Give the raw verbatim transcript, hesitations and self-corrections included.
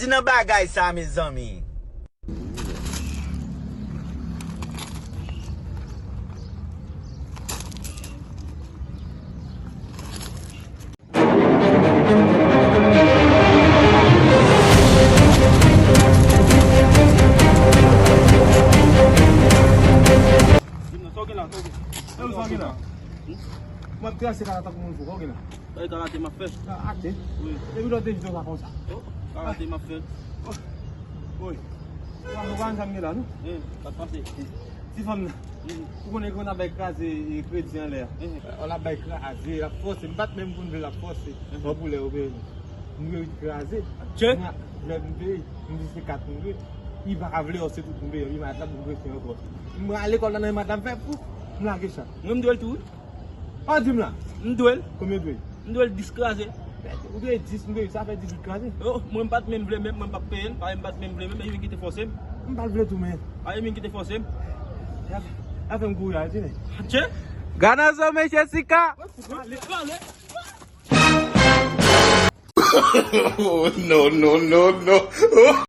Di nan bagay sa, mezanmi. Sa w gen la? Sa w gen la? M ap trase kaka tankou moun fou. Sa w gen la? Bay karate m ap fè. Karate? Wi. Epi lòt de jou sa konsa. Oh, karate m ap fè. Woy. Ou pa konn sa m gen la, non? Eh, sa k pase? Ti fanm nan. Mhm. Ou konnen ke w ap bay kraze, e, kredi anlè a. Mhm. Ou ap bay kraze, l ap fòse. M pa t menm konn vle l ap fòse. Mhm. Bon, pou lè yo peye nou. Nou reyit kraze. Tchè! Lè nou peye, nou di se kat nou dwe. Li pa vle, se tout nou peye. Li malad la, nou prese ankò. M al lekòl la nan maten, m fè pouf, m lage chat. Mwen, m dwe l tou, wi. Pa di m la. M dwe l. Konbyen w dwe? M dwe l dis kraze. Ou dwe dis, m dwe, sa fè dizuit kraze. Oh, mwen m pa t menm vle menm, mwen m p ap peye l, paske m pa t menm vle menm, e li menm ki te fòse m. M pa t vle tou, men. A, e li menm ki te fòse m. Sa fè m kouri al, tande. Tchè! Gade nan zòrèy Jessica! Pale, pale. Oh, no, no, no, no.